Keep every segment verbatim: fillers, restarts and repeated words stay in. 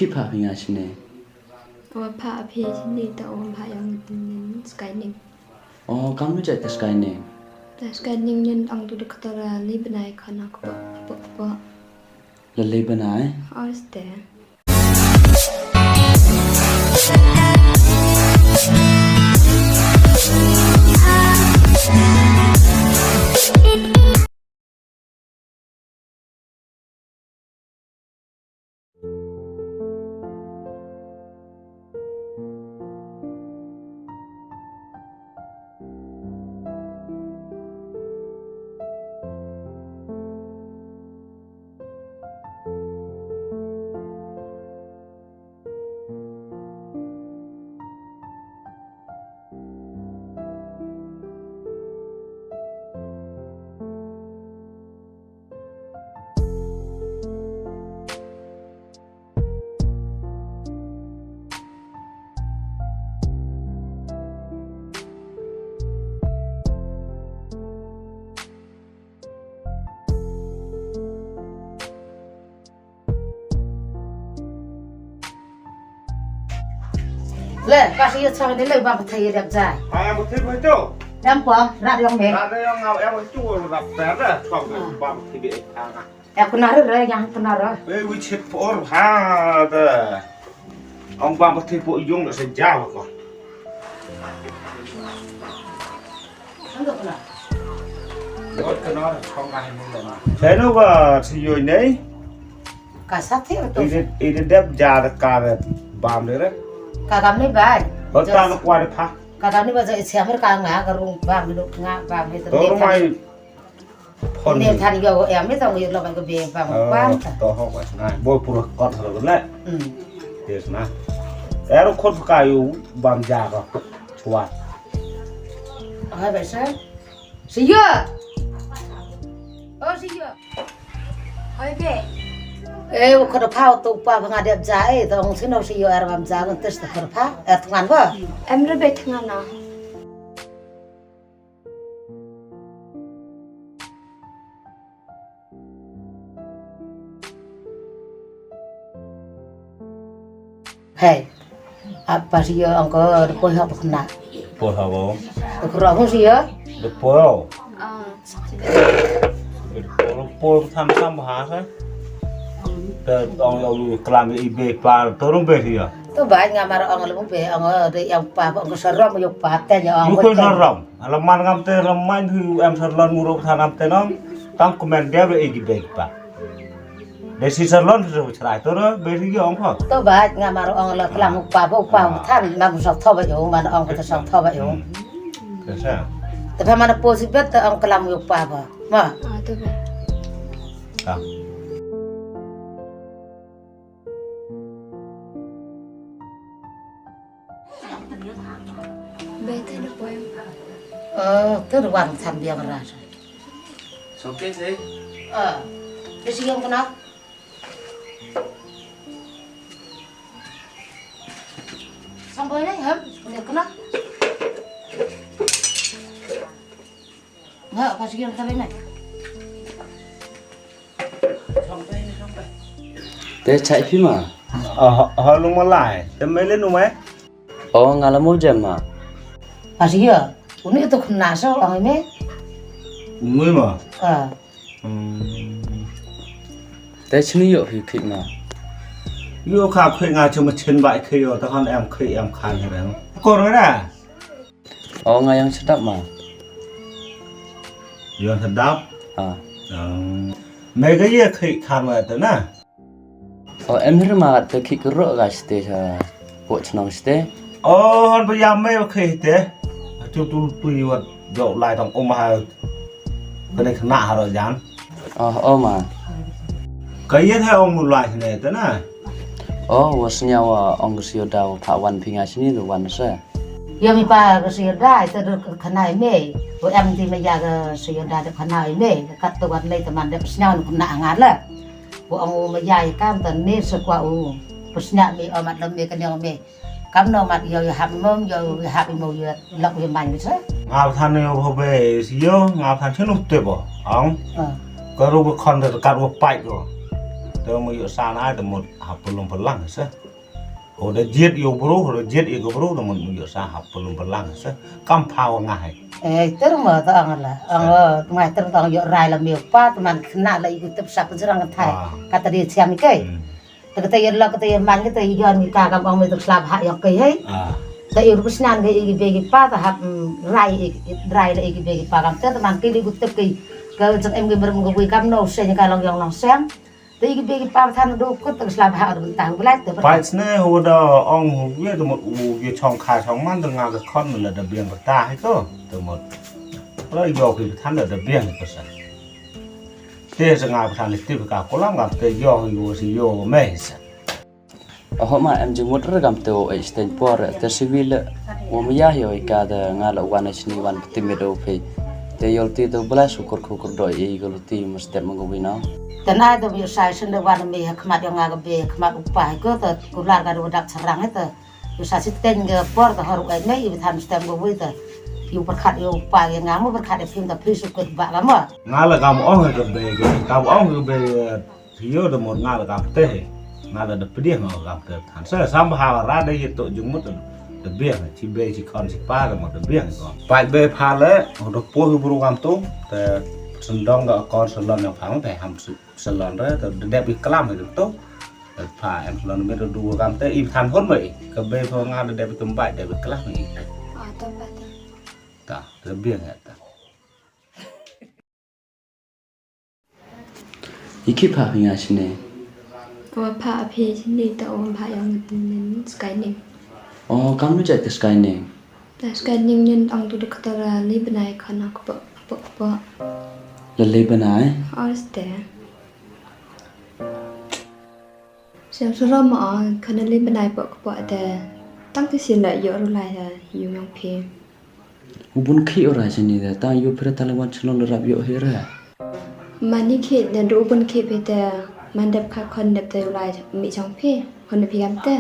Phi phah phi nga shane. Wa phah phi shane ta wa phah ïa nga scanning. Oh, kam nu jait ta scanning. Ta scanning ngan ong tu doktor li bnai khana kpo kpo kpo. Lele bnai. Oste. Le, ka shi ïa chang de le ba ba thai de jai. Ai, ba thai ba tu. Em po, ra yong me. Ra yong ngau, em tu ra pa ra chang de ba ba thai de. Em ku na re re yang ku na re. Ei, wi chit por ha da. Ong ba ba thai po yung da se ja ko. Chai no ba si yoi nei. Ka sa thi to. Ide ide dep ja da ka da bam de re. Ka kam ni bai. Ba ta no kwa de pha. Ka kam ni ba ja isi amir ka nga ka rung bam ni nga bam ni. To mai. Phone ni than yo em ni tong yo lo ba ka be bam kwa. To ho ba na. Bo pura kot ha lo le. Hmm. Yes na. Ero khot ka yu bam ja ka. Chwa. Hai ba sa. Siya. Oh, siya. Hoi be. Eh, u khot pha u tu pa nga dep ja eh, tong sino siya er bam ja ngan tes khot pha, er tngan ba. Em re be tngan na. Hey, apa sih ya, ong ko de poi hap kena. Poi hap, oh. Ko roh sih ya. De poi. De poi, poi tham tham ha sa. Te ong ong klam i be pa, to rung be sih ya. To ba nga mar ong lu be, ong de yang pa, ong ko sarom yo pa te ya ong. Lu ko sarom. Ala man ngam te, ala man hu em sarlon muro thanam te nong. Tang komen dia be igi be pa. Desi sarlon su chrai to ro be igi ong ko. To ba nga mar ong la klam u pa ba u pa u than ma u sok tho ba yo man ong ko sok tho ba yo. Kasa. Te pa man po si bet ong klam u pa ba. Ma. Ah, to ba. Ah. Bete na poem. Oh, tu ruang sambiang rasa. Soke sei. Ah, besi yang kena. Sampai ni, hem, dia kena. Nga ka sigi ta bynai. Te chai phi ma. Ah, ha lung malai. Te mele nu mai. Oh, nga la mo jem ma. Ka sigi ya. Uni tu khna so ang me. Uni ma. Ah. Hmm. Te chini yo phi khik ma. Yo ka khik nga chuma chin bai khik yo ta khan em khik em khan he. Ko ra. O nga ïang sdap ma. Ïang sdap? Ah. Me ga ye khik khan wa te na. O em hir ma te khik ro ga ste sa. Po chnong ste. O hon ba ya me khik te. Tu tu tu yu jo lai tong um ha. Kane khna ha ro jan. Oh, oh ma. Ka ïa tha ong mu lai ne ta na. Oh, wa sñiaw wa ong ka sio da wa pha wan phi nga sini du wan sa. Ïa mi pa ka sio da ta du khana i me. Wa em ti ma ïa ka sio da ta khana i me. Kat tu wan nei ta man da sñiaw nu khna nga la. Wa ong u ma ïa i kam ta ne sa kwa u. Pa sñiaw mi o mat lom me ka ne ong me. Kam no mat ïa ïa hap mom ïa ïa hap imo ïa lok ïa man bisa. Nga than ïa ho be sio nga than chenu te bo. Ong. Ka ru ko khon de kat wo pai ko. Te mo ïoh sa na te mut hap pynlong pynlang sa. O da jied ïoh bro, o da jied ïoh bro, te mut mo ïoh sa hap pynlong pynlang sa. Kam phaw nga hai. Eh, ter mo ta ang la. Ang, eh, ngai ter ta ang ïoh rai la miu pa, teman kena la iku tep sa pynserang thai. Ah. Kata dia siam ikai. Hmm. Te kata ïa lok kata ïa man kata ïa yon ka kam ong me te slap ha ïong kai hei. Ah. Te ïa rup snan ka ïa ki be ki pa te hap, mm, rai ïa, rai la ïa ki be ki pa kam te te man ki li kutep ki ka jeng em ki merem ka bui kam no seng ka long ïong long seng. Te ïa ki be ki pa than du kut te slap ha ru ta hu lai te. Pai sne hu da ong hu ye te mut u ye chong kha chong man te nga ka khon la da biang ka ta hei to. Te mut. La ïa ki than da da biang ka sa. Te sa nga ka than te ka kolam kam te ïoh ïoh si ïoh me sa. Oho ma em jingmut re kam te o ei steng por te siwi le. Mo mya hi oi ka de nga la wan ai sni wan pti me do pe. Te yol ti do bla sukur kur kur do ei ko ti mo step mo wina. Te na do yu sai sen de wan me ha khmat yo nga ga be khmat upa ko te kular ga do dak serang te. Yu sa si teng ga por te hor ai me yu than step mo wi te. Yu perkhat yu pa ga nga mo perkhat e phim te phi sukur ba ga mo. Nga la kam ong ga be ga kam ong ga be. Yo da mut nga la kam te. Nga la da pdiang nga la kam te. Than sa sam ha ra da ye to jingmut da biang chi be chi kon chi pa da mut da biang ko. Pai be pha le ho da po hu bru kam tu te sendong da kon salon yang phang te ham su salon re te da dep i klam he tu. Te pha em salon me da du kam te i than hon me ka be pha nga da dep i tum bai dep i klam i. Ah, to pa te. Ta da biang he ta. Iki pha phi nga shine. Wa pha phi shine ta wa pha yang nin sky ning. Oh, kam nu jai te sky ning. Ta sky ning nin ang tu doktor li benai khana kpo kpo kpo. Lele benai. Oste. Siang sura ma khana li benai kpo kpo te. Tang te sin la yo ru lai ya yu yang phi. U bun khi ora sini da ta yu phira taliwan chlong le rap yo hira. Mani khi da du u bun khi phi te man dep kha khon dep te ulai mi chong phi hon phi gam te.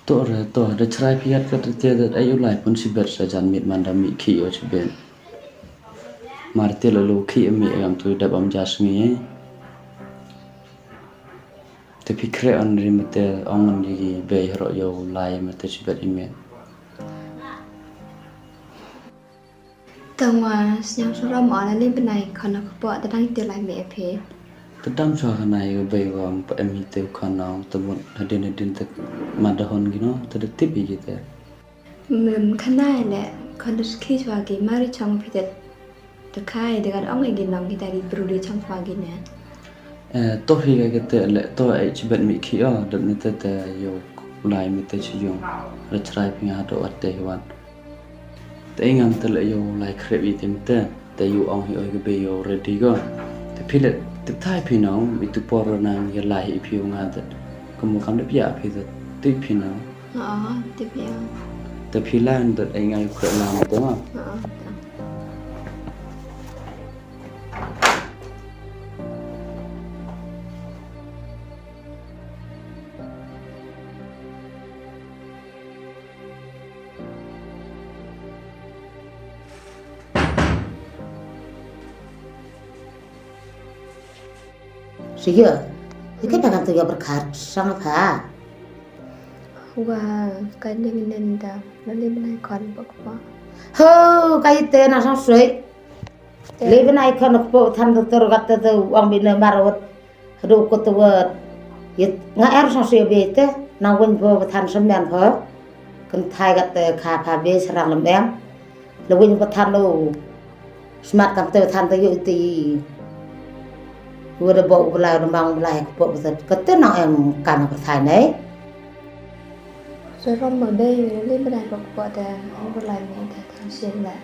To re to da chrai phi gat gat te da ai ulai pun si bet sa jan mit man da mi khi o si bet. Mar te lo lo khi mi gam tu dep am jas ngi. Te phi kre on ri mete ong on ri bei hro yo lai mete chibet ime. Tang wa snyang suram on ali benai khana kpo te dang te lai me phi. Te dam chwa khana yo bei wa pa em hi te khana te mut hadin hadin te ma da hon gino te da tip gi te. Mem khana le khana skhi chwa gi mari chong phi te. Te khai de gan ong egi nong kita di bru di chong chwa gi ne. Eh, to hi ga kete le to ai chibet mi khi o dep ni te te yo ulai mi te chi yung. Re chrai phi nga do at te hi wan. Te ngam te le yo ulai khrep i te mi te te yo ong hi oi ke be yo ready go. Te phi le te thai phi nong mi tu por nang ye lai hi phi nga te. Kamu kam de pia phi te te phi nong. Aa, tip ïa. Te phi lan dot ai ngai khuid lan te ma. Aa, ta. Sio, ike pa kan tu ïa pyrkhat sang pha. Wa, ka ning nen da, la li bnai khon pok pok. Ho, ka ite na sang sui. Li bnai khon pok than tu tur kat tu ong bina marwat. Hadu ko tu wat. Yet nga er sang sui be te, nang wen bo than semian pho. Kan thai kat te kha pha be serang lem em. Lewin pathan lo smat kam te than te yu ti. Yu da bo u lai da mang lai ko bo te kate nang em kam pathan nei. Serom ma be yu le bnai ko ko te u lai me te than sien le.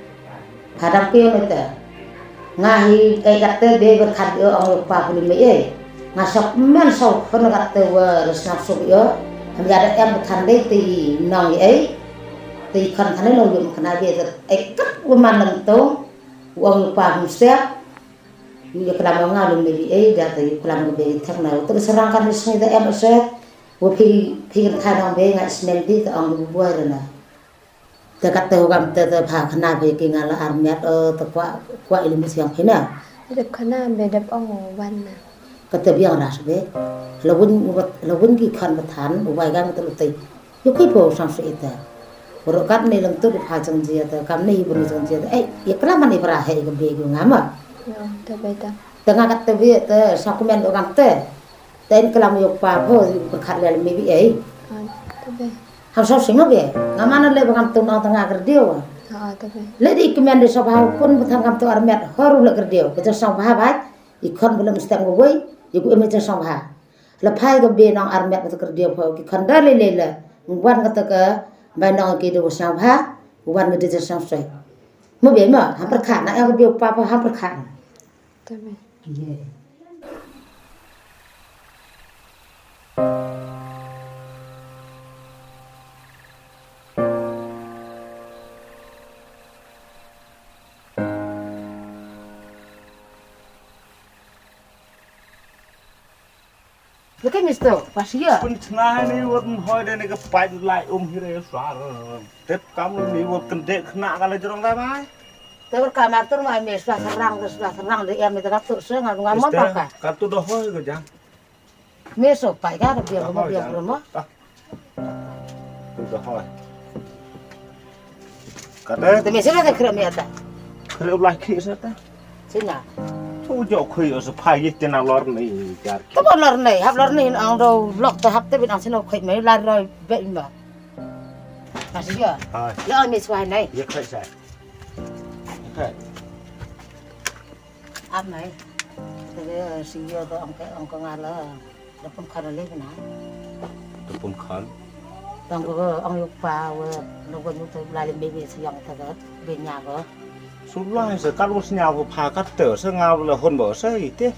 Hadang pe me te. Nga hi e kate be berkhat yo ang pa puli me e. Nga sok men sok pen kate wa resnap sok yo. Am ya da em pathan de ti nang e. Te i khan thane lo yum khana be te e kat u man nang to u ong pa hum step. U ya klam ong nga lum be bi e da te u klam be thak na u te serang kan sngi te em se. U phi phi kan thai nong be nga snem ti te ong bu buai re na. Te kat te u kam te te pha khana be ki nga la ar miat o te kwa kwa ilim siang phi na. Dep khana be dep ong wan na. Kata biang ras be. La win, la win ki khan ba than, u bai gang kata lutai. Yu ki po sang se ita. Boro kat ne lang tu di pha jang jia ta, kam ne ibu ne jang jia ta. Eh, ya kelaman ibra he ka be yu ngama. Ya, ta be ta. Tengah kata be ta sakumen do kam te. Ta in kelam yu pa po, berkat lel mi bi eh. Ah, ta be. Ham sa singa be. Ngama na le ba kam tu nong tengah kerdio. Ah, ta be. Le di kemen di sa ba pun ba thang kam tu armet, horu le kerdio. Ka jang sa ba bai. I khon ba lem steng ba wei, i ku im i jang sngewbha. La phai ka be nong armet ba ta kyrdiang pha, ki khon da lei lei la. Wan ka ta ka bai nong ki da ba sngewbha, wan ka da jang sngewsoi. Mo be mo, ham pyrkhat na, ïa ka be u pa pha ham pyrkhat. Tabe. Ye. Leke mister, pas ïa. Pun chna ni wat hoi de ne ka pait lai um hire sar. Tep kam ni wat kende khna ka la jrong da mai. Te wat ka mar tur mai me swa sarang, swa sarang de em de ka tur se nga nga mon pa ka. Ka tu do hoi ko jang. Me so pai ka biang mo biang mo. Tu da hoi. Kata. Te me sina te khrem ya ta. Khrem lai khi sa ta. Sina. Tu jo khui o sa phai ye tena lor ni jar. Tu bo lor ni, hap lor ni ang do lok te hap te bin ang sina khui me lai roi be ma. Kasi ya. Ha. Ya me swai nai. Ye khui sa. Khui. Ap mai. Te si yo to ang ke ang ko ngala. Da pun khan le na. Da pun khan. Tang ko ang yuk pa we no ko nu te la le me be siang ta ga be nya ko. Su lai sa ka lu snya ko pha ka te sa nga le hon bo sa i te.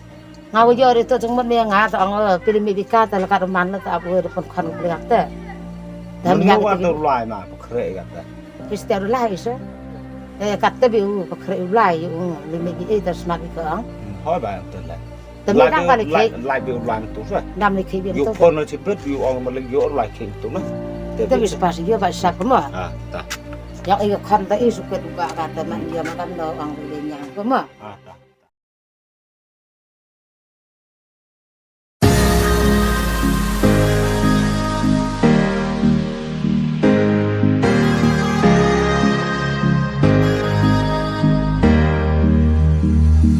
Nga wo yo re to jong mon me nga ta ang pili me bi ka ta la ka man la ta ap we da pun khan le te. Da me nya ko te lai ma ko kre ka te. Pis te lai sa. Eh, kat te bi u, pa khreh u lai, u, li me bi, eh, da smat bi ka ang. Hoi ba ang te lai. Te me dang ba li khreh. Lai bi u lai tu sa. Dam li khreh bi tu. Yu phone na chibet, yu ong ma li yu lai khreh tu na. Te bi spas yu ba sap mo. Ah, ta. Yang yu kham ta i su ket ba ka te man yu ma kan do ang li nyang ko mo. Ah, ta.